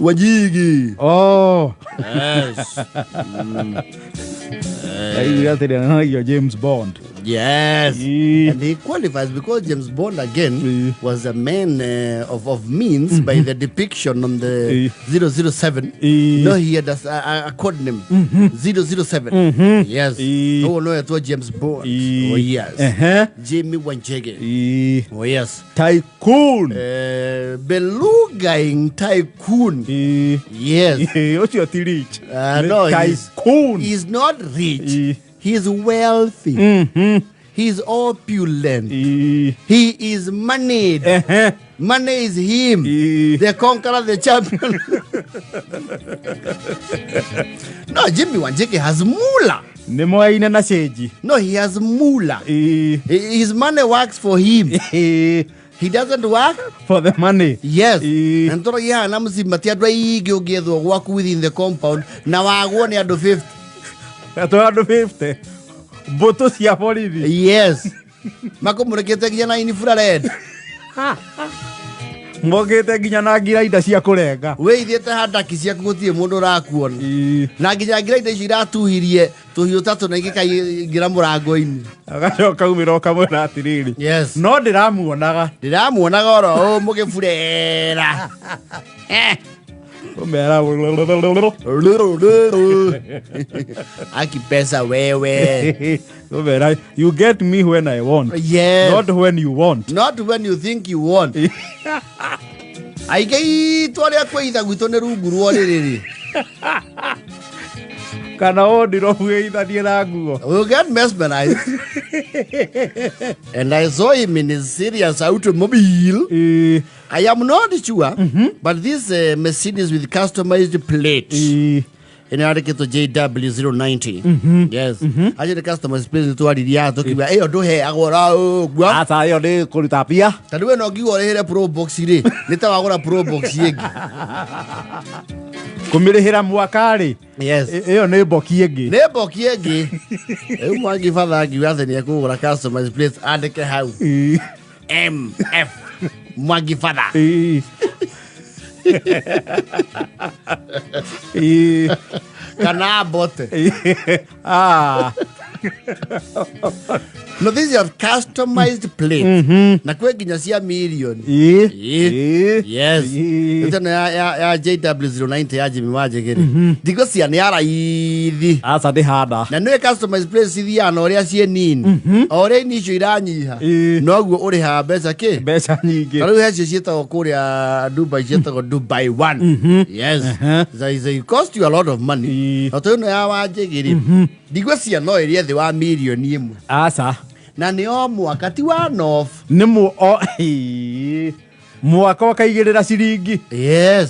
Wanjigi. Oh. Yes. Aiguire atĩrĩ ananagio James Bond. Yes. Ii. And he qualifies because James Bond again Ii. was a man of means by the depiction on the Ii. 007. Ii. No, he had a code name 007. Yes. Ii. Oh, no, it was James Bond. Ii. Oh, yes. Ehe. Jimmy Wanjigi. Ii. Oh, yes. Tycoon. Belugaing tycoon. Ii. Yes. Ii, ũcio ti rich. Nĩ No, he's, tycoon. he's not rich. Ii. He's wealthy. He's opulent. Ii. He is moneyed. Ehe. Money is him. Ii. The conqueror, the champion. No, Jimmy Wanjigi has moolah. Nĩ moyaine na cĩnji. No, he has moolah. Ii. His money works for him. Ii. He doesn't work. For the money. Yes. Ii. Na ntoro ya na mzima ti andũ aingĩ ũngĩethwo gwaku within the compound na wagwo nĩ andũ 50. Atũ andũ 50. Mbũtũ cia borithi. Yes. Makũmũrĩkĩte nginya na infrared. Mokĩte nginya na ngirainda cia kũrenga. Wĩithĩte handaki ciaku gũtirĩ mũndũ ũrakuona. Ii. Na nginya ngirainda icio iratuhirie tũhiũ ta tũna ingĩkaingĩra mũrango-inĩ. Agacoka umĩra ũkamwĩra atĩrĩrĩ. Yes. No ndĩramuonaga. Ndĩramuonaga oro ũũ mũgĩburera. Eh. Ũmera. Aki pesa wewe. Ũmera you get me when I want. Yes. Not when you want. Not when you think you want. Aingĩ itũ arĩa kwĩitha gwitũ nĩ rungu rwa rĩrĩrĩ. Kana wondirobu ĩithanie na nguo. We'll get mesmerized. And I saw him in his serious automobile. Ii. I am not sure, but this Mercedes with customized plate. Ii. Ĩno yandĩkĩtwo JW090. Yes. Acio nĩ customized plate nĩ twaririe tũkiuga ĩyo ndũheagwo ra ũguo. Aca ĩyo nĩ kũruta mbia. Ta rĩu ĩno ngiuga ũrĩhĩre Pro Box rĩ, nĩ ta wagũra Pro Box ĩngĩ. Kũmĩrĩhĩra mwaka rĩ. Yes. Ĩyo nĩ mboki ĩngĩ. Nĩ mboki ĩngĩ. Rĩu Mwangi batha angiuga atĩ nĩ ekũgũra customized plate andĩke hau. Ii. MF Mwangi Father. Ii. Ii. Kana bote. Ah. No, these are customized plates. Na kwĩ nginya cia million. Ii. Ii. Ii. Yes. Ii. Ĩno ya JW090 ya Jimmy Wanjigi rĩ. Ndigũcia nĩ ya raithi. Aca ndĩhanda. Na nĩ customized plates ithiaga na ũrĩa ciĩ nini. O ũrĩa ini icio iranyiha. Ii. Noguo ũrĩhaga mbeca kĩ? Mbeca nyingĩ. Ta rĩu he cio ciĩtagwo kũrĩa Dubai ciĩtagwo Dubai One. Yes. They cost you a lot of money. Ii. Na to ĩno ya Wanjigi rĩ. Ndigũcia no ĩrĩe thĩ wa mirioni ĩmwe. Aca. Na nĩ o mwaka ti one off. Nĩ mu o Ii. Mwaka ũkaigĩrĩra ciringi. Yes.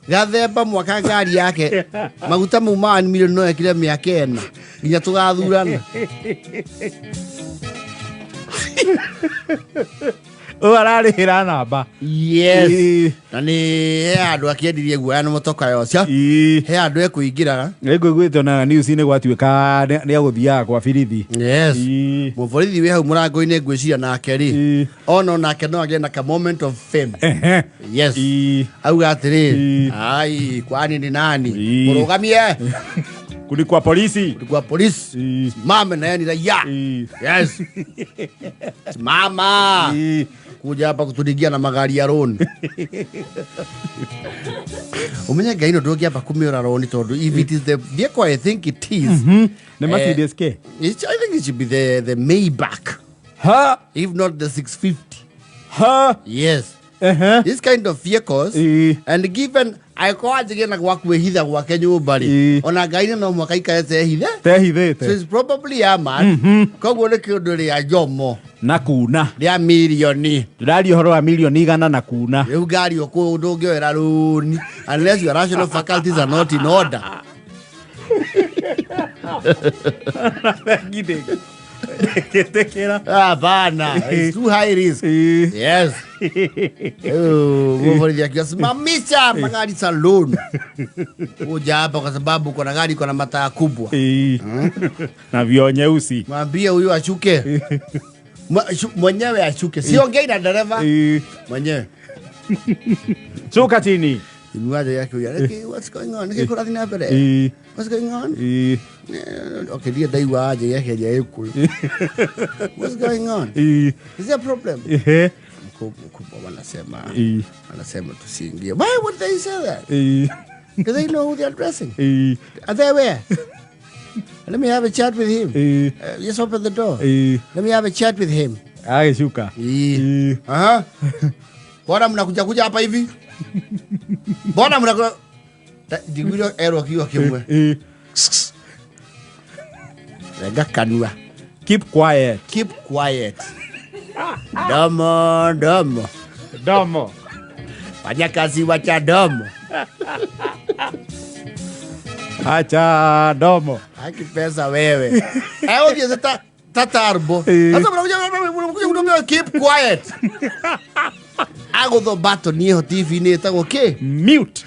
Gathemba mwaka ngari yake maguta mau ma 1 million no ekire mĩaka ĩna nginya tũgathurana. Ũyũ ararĩhĩra namba. Yes. Ii. Na nĩ he handũ akĩendirie guoya na mũtoka yocio. Ii. He handũ ekũingĩraga. Nĩngũiguĩte ona news-inĩ gwatuĩka nĩ egũthiaga kwa birithi. Yes. Ii. Mũborithi wĩ hau mũrango-inĩ ngwĩciria nake rĩ. Ii. Ona nake no agĩe na ka moment of fame. Ehe. Yes. Ii. Auga atĩrĩ. Ii. Ai, kwani ni nani? Ii. Mũrũgamie. Kuni kwa polisi. Kwa polisi. Ii. Simame na yeye ni raia. Ii. Yes. Simama. Ii. Kuja hapa kuturingia na magari ya roni. Umenye ngai no ndũngĩamba kũmĩũra roni tondũ if it is the vehicle I think it is. Nĩ Mercedes kĩ? I think it should be the Maybach, Ha. if not the 650. Ha. Yes. Ehe. This kind of vehicles Ii. and given angĩkorwo anjĩgĩe na gwa kwĩhitha gwake nyũmba rĩ Ii. ona ngai no mwaka ikare tehithe, so Tehithĩte. it's probably a man. Koguo nĩ kĩũndũ rĩa njomo Na kuna. rĩa mirioni. Ndĩraria ũhoro wa mirioni igana na kuna. Rĩu ngari ũkũ ndũngĩoera rũni unless your rational faculties are not in order. Bengi ndĩngĩtĩkĩra. Hapana, it's too high risk. Ii. Yes. Oh, mũborithi akiuga simamisha magari salon. Kuja hapa kwa sababu kuna gari iko na mataa kubwa. Ii. Na vioo nyeusi. Mwambie huyu ashuke. Mwenyewe ashuke. Siongei na dereva. Ii. Mwenyewe. Shuka chini. Inuaje yake uya niki what's going on, niki kurathi na mbere, what's going on? Okay, ndiye ndaigua aje yake ya Gikuyu, what's going on, is there a problem? Mkubwa wanasema, wanasema tusiingie. Why would they say that? Do they know who they're addressing? Are they aware? Let me have a chat with him. Just open the door. Let me have a chat with him. Agĩcuka. Aha. Mbona mnakuja kuja hapa hivi? Mbona mnakuja? Ndigwire erwo kiugo kimwe. Renga kanua. Keep quiet. Keep quiet. Domo domo. Domo. Fanya kazi wacha domo. Acha domo. Haki pesa wewe. Eh, obviously ta tatarbo. Sasa mnakuja mnakuja kutuambia keep quiet. Agũthwo button ĩyo TV-inĩ ĩtagwo kĩ? Mute.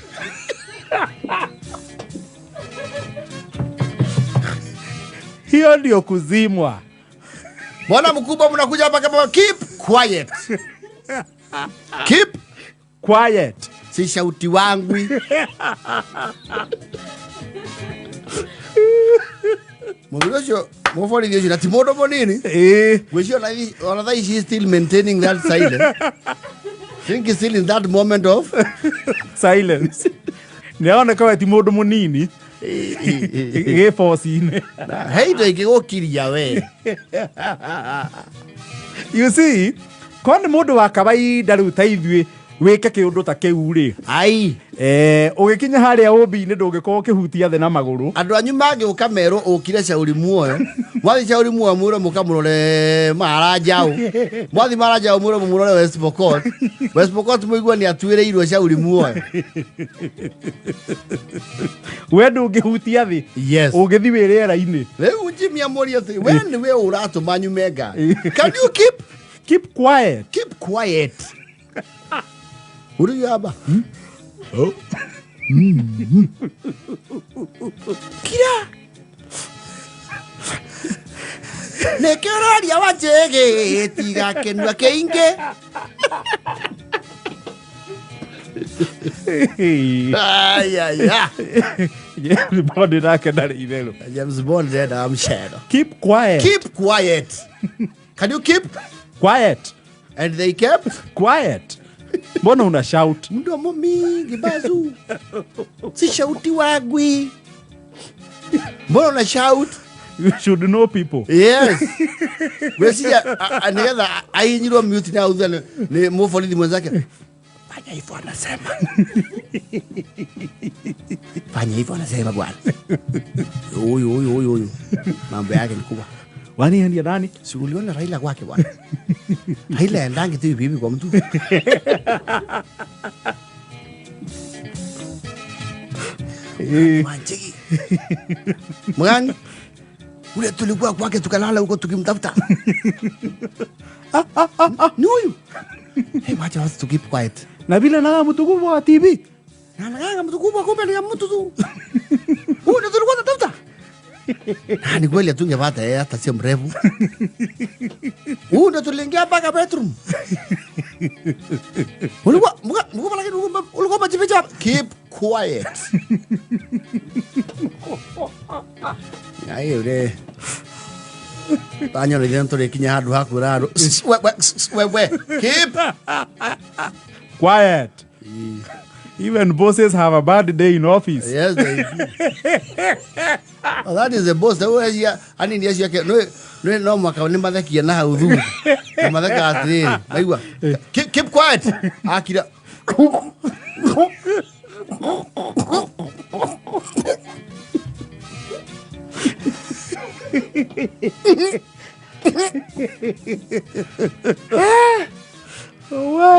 Hiyo ndio kuzimwa. Mbona mkubwa mnakuja hapa kama keep quiet. Keep quiet. Si shauti wangu. Mũthuri ũcio mũborithi ũcio na ti mũndũ mũnini. Gwĩciria ona thaa ici he's still maintaining that silence. Think he's still in that moment of silence. Nĩaroneka we ti mũndũ mũnini gĩboci-inĩ. He indo ingĩgũkiria we. You see, korwo nĩ mũndũ wa kawaida rĩu ta ithuĩ wĩke kĩũndũ ta kĩu rĩ. Ai. Ũgĩkinya harĩa ũmbi-inĩ ndũngĩkorwo ũkĩhutia thĩ na magũrũ. Andũ anyu mangĩũka merwo ũkire Shauri Muoyo. Mwathi Shauri Muoyo mwĩrwo mũkamũrore Maranjau. Mwathi Maranjau mwĩrwo mũmũrore West Pokot. West Pokot mũigue nĩ atuĩrĩirwo Shauri Muoyo. We ndũngĩhutia thĩ. Yes. Ũngĩthiĩ wĩ rĩera-inĩ. Rĩu Jimmy amũrie atĩrĩ, we nĩwe ũratũma nyume ngari. Can you keep keep quiet? Keep quiet. Uri hapa. Oh. Kira. Nĩkĩo ũraria wa njĩgĩ tiga kĩnua kĩingĩ. Ai, ai, ai. James Bond nake ndarĩ itherũ. James Bond ndendaga mcero. Keep quiet. Keep quiet. Can you keep quiet? And they kept quiet. Mbona una shout? Mdomo mingi bazu. Si shauti wagwi. Mbona una shout? You should know people. Yes. Gweciria nigetha ainyirwo mute na uthe ni mũborithi mwenzake. Fanya hivyo anasema. Fanya hivyo anasema bwana. Huyu huyu huyu huyu. Mambo yake ni kubwa. Wani ndiye nani? Si uliona Raila kwake bwana. Raila endangi tu hivi hivi kwa mtu. Wanjigi. Mgani? Ule tulikuwa kwake tukalala huko tukimtafuta. Ni huyu. Hey, wacha watu to keep quiet. Na vile na mtu kubwa wa TV. Na na mtu kubwa kumbe ni mtu tu. Huyu ndio tulikuwa tunatafuta. Na ni kweli hatungepata yeye hata sio mrefu. Huyu ndio tuliingia mpaka bedroom. Ulikuwa mkubwa lakini ulikuwa umejificha. Keep quiet. Ai ure. Tanyo ni dentro de kinya handu ha kwira andu. We we we. Keep quiet. Even bosses have a bad day in office. Yes, they do. Oh, that is the boss. The way ya ani ndiye yake no no no mwaka ni mathekia na hau thutha. Na matheka atiriri. Maigua. Keep quiet. Akira.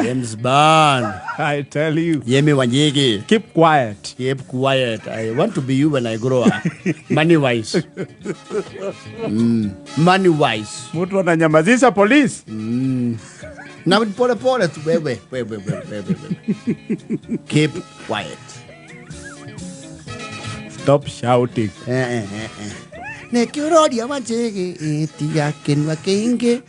James Bond. I tell you. Yemi Wanjigi. Keep quiet. Keep quiet. I want to be you when I grow up. Money wise. Money wise. Mtu ananyamazisha polisi. Na pole pole tu wewe, wewe, wewe, wewe, wewe. Keep quiet. Stop shouting. Nĩkĩo ũroria Wanjigi tiga kĩnua kĩingĩ.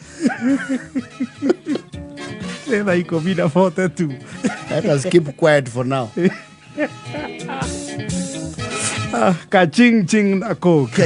Thaa ikũmi na 42. Let us keep quiet for now. Ah, ka ching ching na coke. Ka